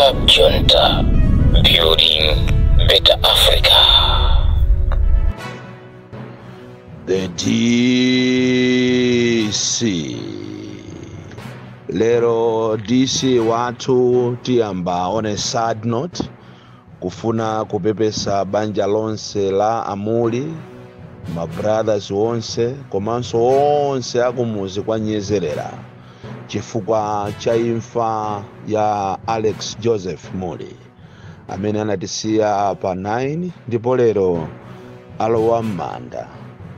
Cab Junta, building better Africa. The DC lero, DC wathu, tiyamba on a sad note, kufuna kupepesa banja lonse la Amuli, ma brothers onse komanso onse akumuzi kwa Nyezerera chifukwa cha imfa ya Alex Joseph Muli amene anatisiya pa 9 ndipo lero alowa m'manda.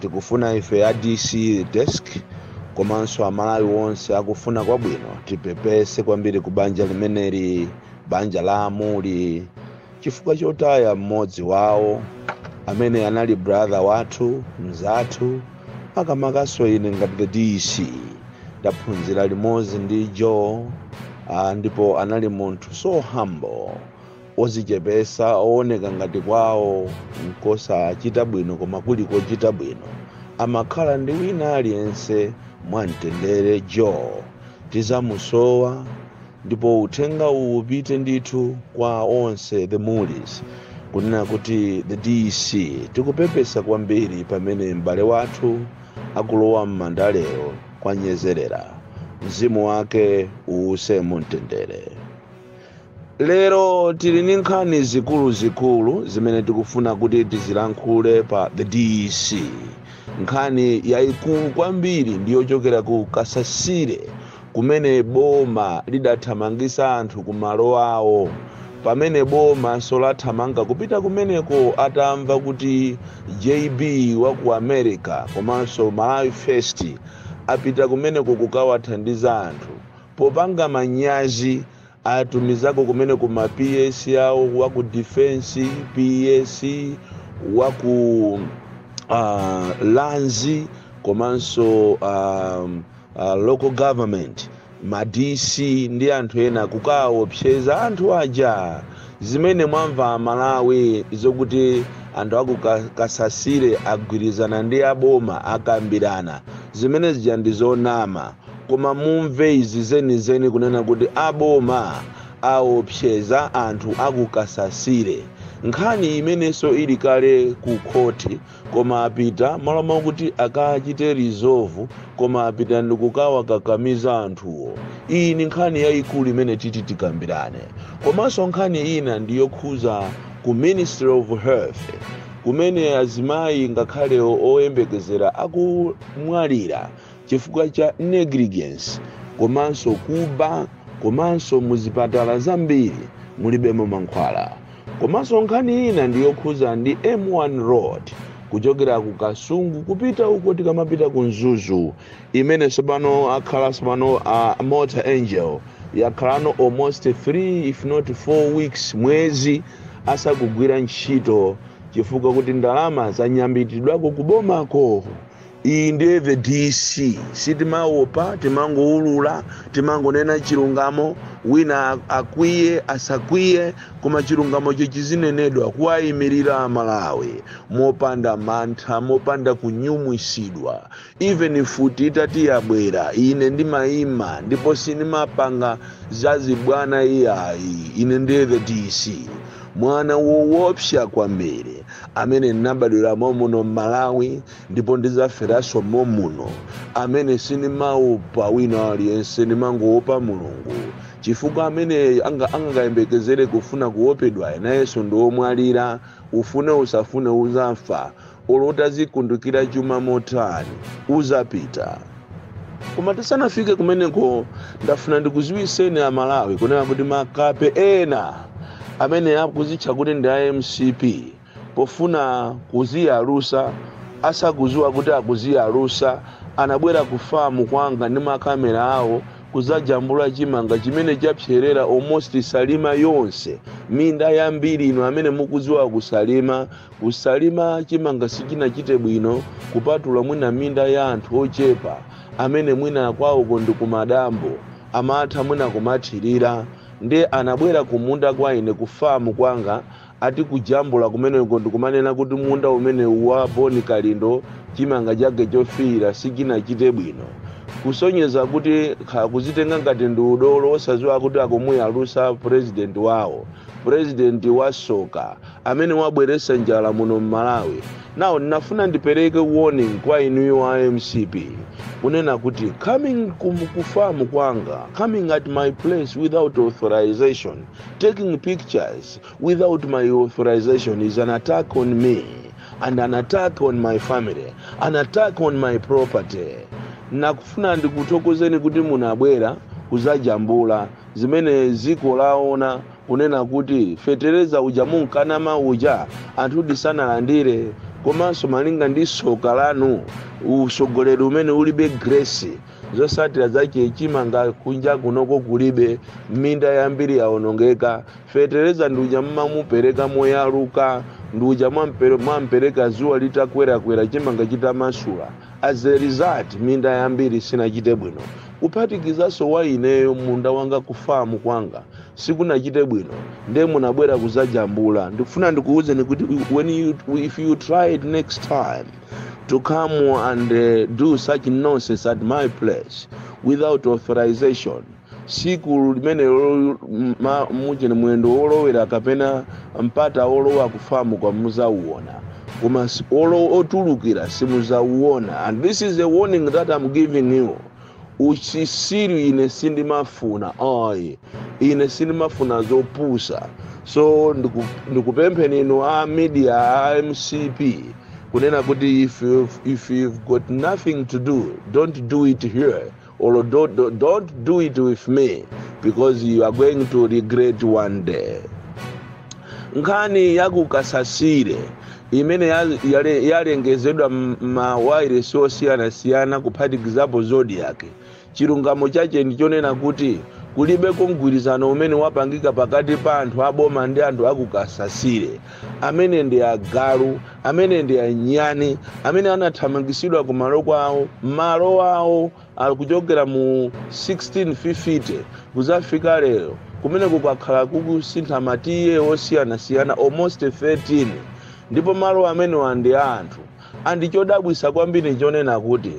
Tikufuna ife a DC desk komanso Amalawi onse akufuna kwabwino tipepese kwambiri ku banja limeneli, banja la Amuli, chifukwa chotaya mmodzi wawo amene anali brother wathu, mzathu. Makamakaso ine ngati the DC ndaphunzira limodzi ndi Joe, ndipo anali munthu so humble, ozichepesa, ooneka ngati kwawo nkosachita bwino koma kuli kochita bwino. Amakhala ndi wina aliyense mwamtendere. Joe tizamusowa, ndipo uthenga uwu upite ndithu kwa onse the Mulis kunena kuti the DC tikupepesa kwambiri pamene m'bale wathu akulowa m'manda lero kwa Nyezerera. Mzimu wake uwuse mumtendere. Lero tili ndi nkhani zikuluzikulu zimene tikufuna kuti tizilankhule pa the DC. Nkhani yayikulu kwambiri ndiyochokera ku Kasasire kumene boma lidathamangisa anthu ku malo awo, pamene boma lathamanga kupita kumeneko atamva kuti JB wa ku America komanso Malawi First apita kumeneko kukawathandiza anthu. Popanga manyazi atumizako kumeneko ma PS awo, wa ku defense, PS wa ku lands komanso local government, ma DC ndi anthu ena kukaopseza anthu aja. Zimene mwamva Malawi zokuti anthu aku Kasasire agwirizana ndi aboma, akambirana, zimene zija ndi zonama. Koma mumve izi zenizeni kunena kuti aboma aopseza anthu aku Kasasire, nkhani imenenso ili kale ku khoti, koma apita malo mwakuti akachite resolve, koma apita ndikukawakakamiza anthuwo. Iyi ni nkhani yayikulu imene titi tikambirane. Komanso nkhani ina ndiyokhuza ku Ministry of Health kumene azimayi ngakhale oyembekezera akumwalira chifukwa cha negligence komanso kuba, komanso muzipatala zambiri mulibemo mankhwala. Komanso nkhani ina ndiyokhuza ndi M1 road kuchokera ku Kasungu kupita uko tikamapita ku Mzuzu, imene tsopano akhala tsopano Motor Angel yakhalano almost 3 if not 4 weeks, mwezi asakugwira ntchito chifukwa kuti ndalama zanyambitidwako kubomako. Iyi ndiye the DC. Sitimaopa, timangoulula, timangonena chilungamo. Wina akwiye asakwiye, koma chilungamocho chizinenedwa, kuwayimirira Malawi mopanda mantha, mopanda kunyumwisidwa. Even futi itati yabwera, ine ndimayima ndipo sindimapanga zazibwana iyayi. Ine ndiye the DC, mwana woopsa kwambiri amene ndinabadwira momuno m'Malawi ndipo ndidzaferanso momuno, amene sindimaopa wina aliyense, ndimangoopa Mulungu, chifukwa amene angayembekezere kufuna kuopedwa nayenso ndi omwalira. Ufune usafune uzafa, olo utazikundukira chuma motani uzapita. Koma tisanafike kumeneko, ndafuna ndikuziwiseni Amalawi kunena kuti makape ena amene akuzitcha kuti ndi MCP, pofuna kuziyalusa asakuziwa kuti akuziyalusa, anabwera ku famu kwanga ndi makamera awo kuzajambula chimanga chimene chapserera almost Salima yonse, minda yambiri. Ino amene mukuziwa kusalima, kusalima chimanga sichinachite bwino, kupatula mwina minda ya anthu ochepa amene mwina kwawoko ndi kumadambo, amatha mwina kumathirira. Ndi anabwera kumunda kwa ine, kufamu kwanga, ati kujambula kumeneko ndikumanena kuti munda umene wa Boni Kalindo chimanga chake chofiira sichinachite bwino. Kusonyeza kuti kuzitenga ngati ndi udolo, osadziwa kuti akumuyalusa president wawo, president wasoka amene wabweretsa njala muno mMalawi. Now ndinafuna ndipereke warning kwa inuyo wa MCP kunena kuti coming kufamu kwanga, coming at my place without authorization, taking pictures without my authorization is an attack on me and an attack on my family, an attack on my property. Nakufuna ndikuthokozeni kuti munabwera kuzajambula zimene ziko laona, kunena kuti fetereza uja munkanama uja anthu disanalandire. Komanso malinga ndi soka lanu, usogoleri umene ulibe grace, zosatira zache chimanga kunja kunoko kulibe, minda yambiri yaonongeka. Fetereza ndi uja mmamupereka moyaluka, ndi uja mwampereka zuwa litakwerakwera, chimanga chitamasula. As a result, minda yambiri sinachite bwino, kuphatikizanso wa ineyo munda wanga kufamu kwanga sikunachite bwino. Ndiye munabwera kuzajambula. Ndikufuna ndikuwuzeni kuti if you try it next time to come and do such nonsense at my place without authorization, siku limene muchene mwendo wolowera kapena mpata wolowa kufamu kwa muzauona, koma otulukira simuzauona. And this is a warning that I'm giving you. Uchisiru ine sindimafuna ayi, ine sindimafuna zopusa. So ndikupempheni inu a media a MCP kunena kuti if you've got nothing to do, don't do it here or don't do it with me, because you are going to regret one day. Nkhani yakukasasire imene yalengezedwa mawayilesi osiyanasiyana kuphatikizapo Zodiak, chilungamo chache ndichonena kuti kulibeko mgwirizano umene wapangika pakati pa anthu aboma ndi anthu akukasasire, amene ndi agalu, amene ndi anyani, amene anathamangisidwa kumalo kwawo. Malo awo akuchokera mu 1650 kuzafika lero, kumene kukakhala kukusintha ma T/A osiyanasiyana almost 13, ndipo malo amenewa ndi anthu. And chodabwisa kwambiri chonena kuti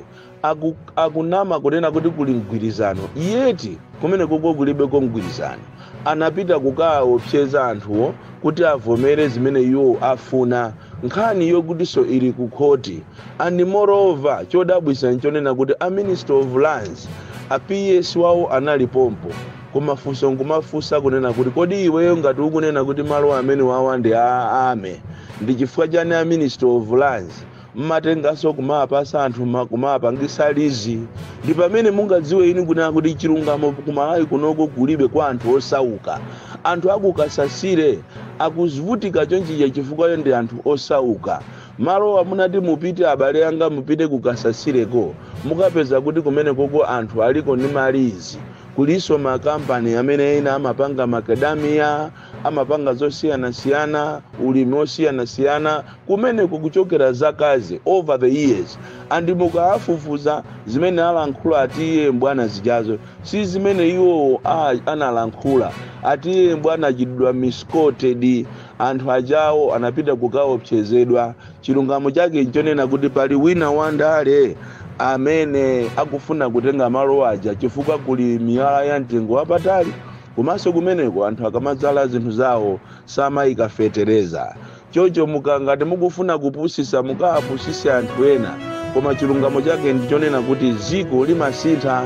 akunama kunena kuti kuli mgwirizano, yet kumene koko kulibeko mgwirizano. Anapita kukaopseza anthuwo kuti avomere zimene iwo afuna, nkhani yokutinso ili ku khoti. And moreover, chodabwisa nchonena kuti a Minister of Lands, a PS wawo anali pompo. Koma funso nkumafunsa kunena kuti kodi iweyo ngati ukunena kuti malo amene wawa ndi a ame, ndi chifukwa chani a Minister of Lands mmatenganso kumapasa anthu kumapangisa lease? Ndi pamene mungadziwe inu kunena kuti chilungamo kuMalawi kunoko kulibe kwa anthu osauka. Anthu akukasasire akuvutika chonchija chifukwa ndi anthu osauka. Malo amunati mupite, abale anga, mupite kukasasireko, mukapeza kuti kumene koko anthu aliko ndi ma lease. Kuliso makampani amene ena amapanga macadamia, amapanga zosiyanasiyana, ulimi osiyanasiyana kumeneko kuchokera zakazi over the years. And mukaafufuza, zimene alankhula atiye mbwana zijazo si zimene iwo analankhula. Atiye mbwana achitidwa misquoted, anthu ajawo anapita kukaopsezedwa. Chilungamo chake nchonena kuti pali wina wandale amene akufuna kutenga malo aja chifukwa kuli miyala ya mtengo wapatali, komanso kumeneko anthu akamadzala zinthu zawo samayika fetereza. Chocho mukangati mukufuna kupusisa, mukapusise anthu ena, koma chilungamo chake ndichonena kuti ziko limasintha.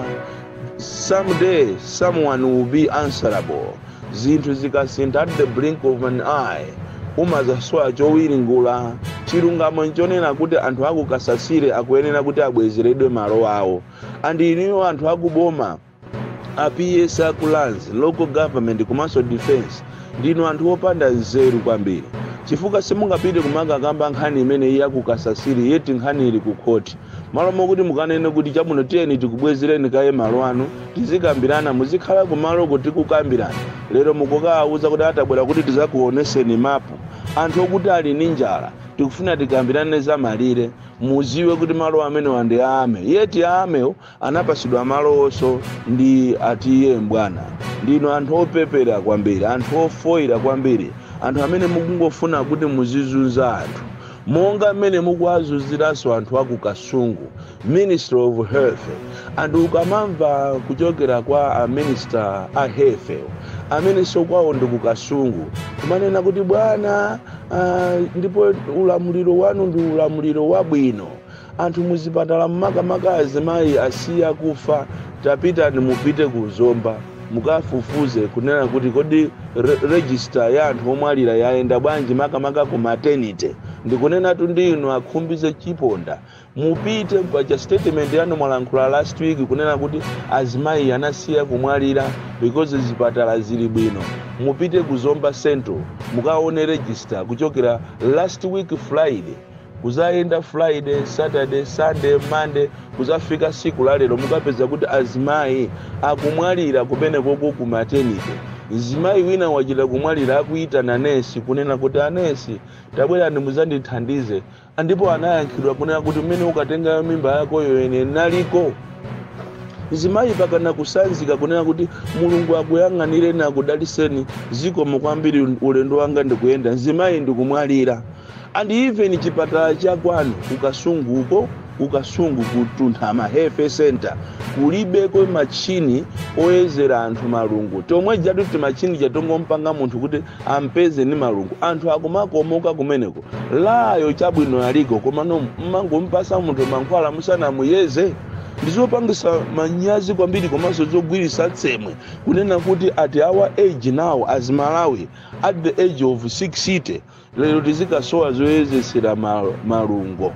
Someday someone will be answerable. Zinthu zikasintha at the blink of an eye, umazasowa chowiringula. Chilungamo nchonena kuti anthu akukasasire akuyenera kuti abwezeredwe malo awo. And iniyo anthu akuboma, a PS aku Lands, Local Government komanso Defense, ndinu anthu opanda nzeru kwambiri, chifukwa simungapite kumakakamba nkhani imene iye akukasasire yet nkhani ili ku khoti. Malo mokuti mukanene kuti chabwino, tiyeni tikubwezereni kaye malo anu, tizikambirana, muzikhala kumaloko tikukambirana. Lero mukukawuza kuti atabwera kuti tizakuoneseni mapu, anthu okuti ali ndi njala, tikufuna tikambirane za malire. Muziwe kuti malo amenewa ndi ame, yet amewo anapasidwa malo onso ndi atiye mbwana. Ndinu anthu opepera kwambiri, anthu ofoira kwambiri, anthu amene mukungofuna kuti muzizunza anthu. Monga mmene mukuwazunziranso anthu aku Kasungu, Minister of Health. Anthu ukamamva kuchokera kwa a minister a health amenenso kwawo ndi ku Kasungu, kumanena kuti bwana, ndipo ulamuliro wanu ndi ulamuliro wabwino, anthu muzipatala mmakamaka azimayi asiya kufa. Tapitani, mupite ku Zomba, mukafufuze kunena kuti kodi register ya anthu omwalira yayenda bwanji, makamaka ku maternity. Ndikunenatu ndi inu akhumbize Chiponda, mupite pacha statement yanu mwalankhula last week kunena kuti azimayi anasiya kumwalira because zipatala zili bwino. Mupite ku Zomba Central, mukaone register kuchokera last week Friday, kuzayenda Friday, Saturday, Sunday, Monday, kuzafika siku la lero, mukapeza kuti azimayi akumwalira kumenekoko ku maternity. Mzimayi wina wachita kumwalira akuyitana nesi kunena kuti, "Anesi, tabwerani muzandithandize." Ndipo anayankhidwa kunena kuti, "Mmene ukatenga mimba yakoyo ine naliko." Mzimayi pakana kusanzika kunena kuti, "Mulungu akuyang'anireni, akudaliseni, zikomo kwambiri, ulendo wanga ndikuyenda." Mzimayi ndikumwalira. And even chipatala chakwanu kukasunguko, kukasungu kutunthama health center, kulibeko machini oyezera anthu malungo. Tomwe jatu timachini chatongompanga munthu kuti ampeze ni malungo, anthu akumakomoka kumeneko. Layo chabwino aliko, koma mmangompasa munthu mankhwala musanamuyeze. Ndizopangisa manyazi kwambiri komanso zogwirisa tsemwe kunena kuti at our age now as Malawi, at the age of 60, lero tizikasowa zoyezesera malungo.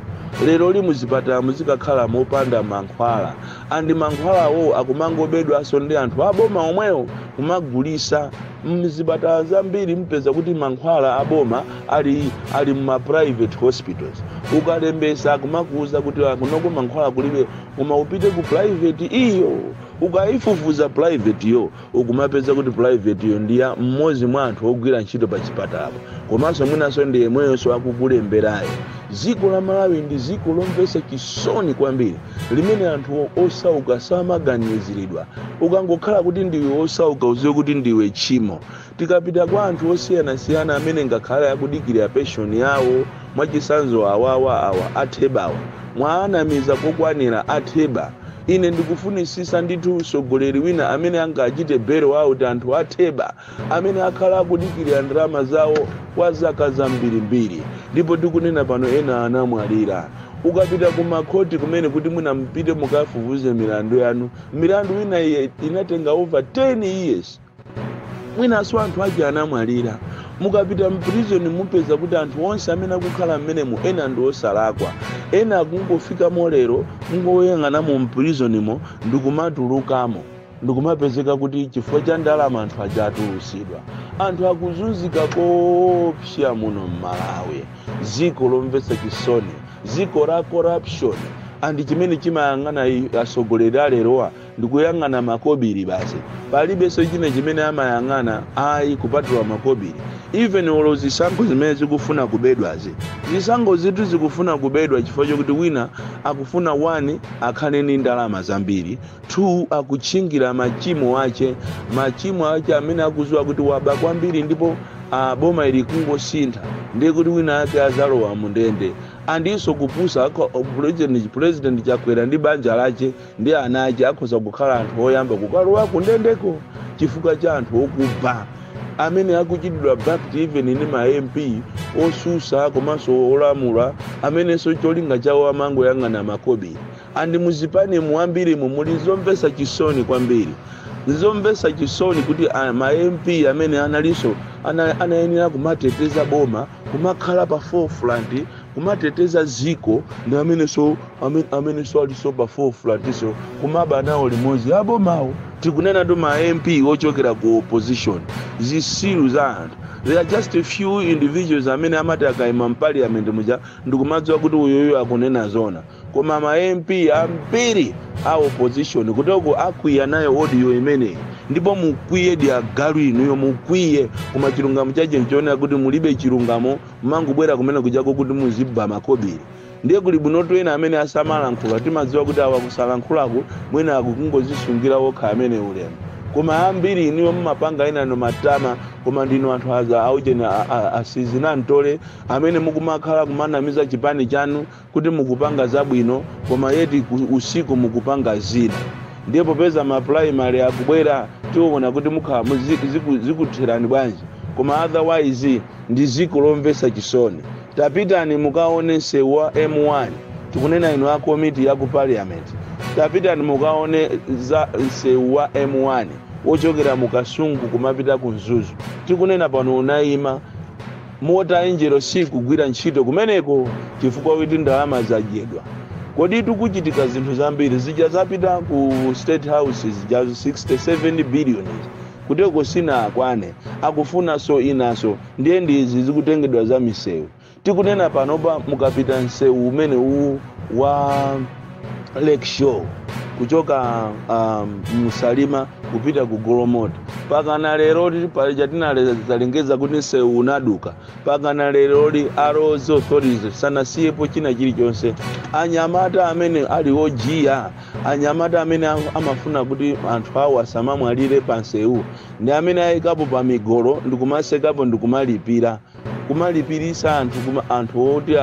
Lero li muzipatala muzikakhala mopanda mankhwala, and mankhwalawo akumangobedwanso ndi anthu aboma omwewo kumagulisa. Mzipatala zambiri mpeza kuti mankhwala aboma ali muma private hospitals. Ukalembesa akumakuuza kuti kunoko mankhwala kulibe, koma upite ku private iyo. Ukayifufuza private yo, ukumapeza kuti private yo ndiya mmodzi mwa anthu ogwira ntchito pa chipatalapo, komanso mwinanso ndi yemweyonso akukulemberayo. Dziko la Malawi ndi dziko lomvetsa chisoni kwambiri limene anthu osauka samaganiziridwa. Ukangokhala kuti ndiwe osauka, uziwe kuti ndiwe tchimo. Tikapita kwa anthu osiyanasiyana amene ngakhale akudikirira pension yawo, mwachisanzo awawa awa athebawa, mwaanamiza kokwanira atheba. Ine ndikufunisisa ndithu mtsogoleri wina amene angachite bail out anthu atheba amene akhala akudikirira ndalama zawo kwa zaka zambirimbiri, ndipo tikunena pano ena anamwalira. Ukapita ku makhoti kumene kuti mwina mpite mukafufuze milandu yanu, milandu ina inatenga over 10 years, mwinanso anthu aja anamwalira. Mukapita mprison, mupeza kuti anthu onse amene akukhala mmenemo ena ndi osalakwa, ena akungofikamo lero, kungoyang'ana mu mprisonimo ndikumatulukamo, ndikumapezeka kuti chifukwa cha ndalama anthu aja atulusidwa. Anthu akuzunzika koopsa muno mMalawi, dziko lomvetsa chisoni, dziko la corruption. And chimene chimayang'ana atsogoleri alerowa ndikuyang'ana makobiri basi, palibenso china chimene amayang'ana ayi kupatula makobiri. Even olo zisankho zimene zikufuna kubedwazi, zisankho zitu zikufuna kubedwa chifukwa chokuti wina akufuna, one, akhale ndi ndalama zambiri, two, akutchingira machimo ache, machimo ache amene akuziwa kuti waba kwambiri, ndipo boma ili kungosintha ndiye kuti wina ake azalowa mundende. Andinso kupusa president Chakwera ndi banja lache ndi ana ache akhoza kukhala anthu oyamba kukalowa kundendeko chifukwa cha anthu okuba amene akuchitidwa backed even ndi ma MP osusa komanso olamula, amenenso cholinga chawo amangoyang'ana makobiri. And muzipani muambirimu muli zomvetsa chisoni kwambiri, zomvetsa chisoni kuti ma MP amene analinso anayenera kumateteza boma, kumakhala pa forefront kumateteza ziko, ndi amenenso amenenso aliso pa forefront so kumaba nawo limodzi abomawo. Tikunena tu ma MP ochokera ku opposition, zisilu za anthu. There are just a few individuals amene amati akayima mparliament muja ndikumadziwa kuti uyuyu akunena zona, koma ma MP ambiri a opposition kutoko akwiya nayo audio imeneyi, ndipo mukwiye di agalu inuyo, mukwiye. Koma chilungamo chache nchoonera kuti mulibe chilungamo, mangobwera kumene kujako kuti muzibva makobiri. Ndiye kuli bwinotu ena amene asamalankhula, timadziwa kuti awa kusalankhulaku mwina akukungozisungira wokha amene ulemu. Koma Koma ambiri iniwo mumapanga ina no matama, koma ndinu anthu aza aujeni asizina ntole amene mukumakhala kumanamiza chipani chanu kuti mukupanga zabwino, koma yeti usiku mukupanga zina. Ndiye popeza ma primary akubwera, tiona kuti mukhala zikutherani bwanji. Koma otherwise ndi ziko lomvetsa chisoni. Tapitani mukaone msewu wa M1, tikunena inu a komiti ya ku parliament, tapitani mukaone za msewu wa M1 wochokera mu Kasungu kumapita ku Mzuzu. Tikunena pano unayima, Mota-Engil sikugwira ntchito kumeneko chifukwa kuti ndalama zadyedwa. Kodi tikuchitika zinthu zambiri zija zapita ku State House zija 67 billion kuteko sina akwane, akufunanso inaso. Ndiye ndizi zikutengedwa za misewu. Tikunena panopa mukapita msewu umene uwu wa Lake Shore kuchoka Musalima kupita ku Golomoti, pakana lero palija tinalengeza kuti msewu unaduka, pakana leroli a Roads Authorities sanasiyepo china chilichonse. Anyamata amene ali ojiya, anyamata amene amafuna kuti anthu awo asamamwalire pa msewu, ndi amene ayikapo pa migolo ndikumasekapo ndikumalipira, kumalipirisa anthu, anthu oti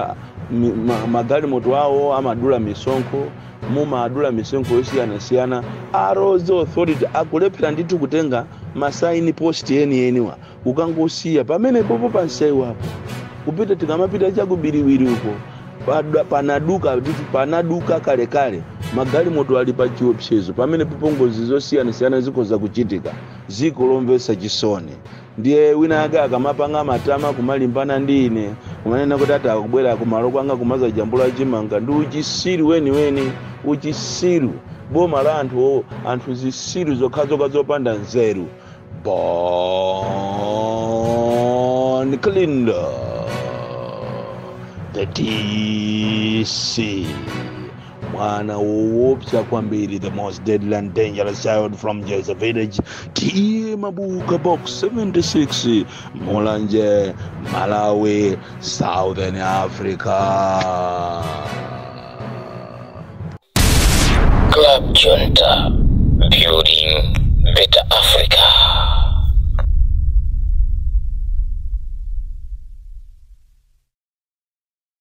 magalimoto awo amadula misonkho, mumadula misonkho yosiyanasiyana. A Roads Authority akulephera ndithu kutenga ma sign post enieniwa ukangosiya pamene popo pansewu apo kupita. Tikamapita chakubiriwiri uko panaduka ndithu, panaduka kalekale. Magalimoto ali pa chiopsezo pamene popo, ngozi zosiyanasiyana zikhoza kuchitika. Ziko lomvetsa chisoni. Ndiye wina ake akamapanga matama kumalimbana ndi ine, kumanena kuti ati akubwera kumalo kwanga kumazajambula chimanga, ndi uchisiru weniweni, uchisiru. Boma la anthu anthu zisiru zokhazokha zopanda nzeru. Bon Kalindo, the DC, mwana woopsa kwambiri, the most deadly and dangerous child from Jeza Village, T/A Mabuka, Box 76, Mulanje, Malawi, Southern Africa. Club Junta, building better Africa.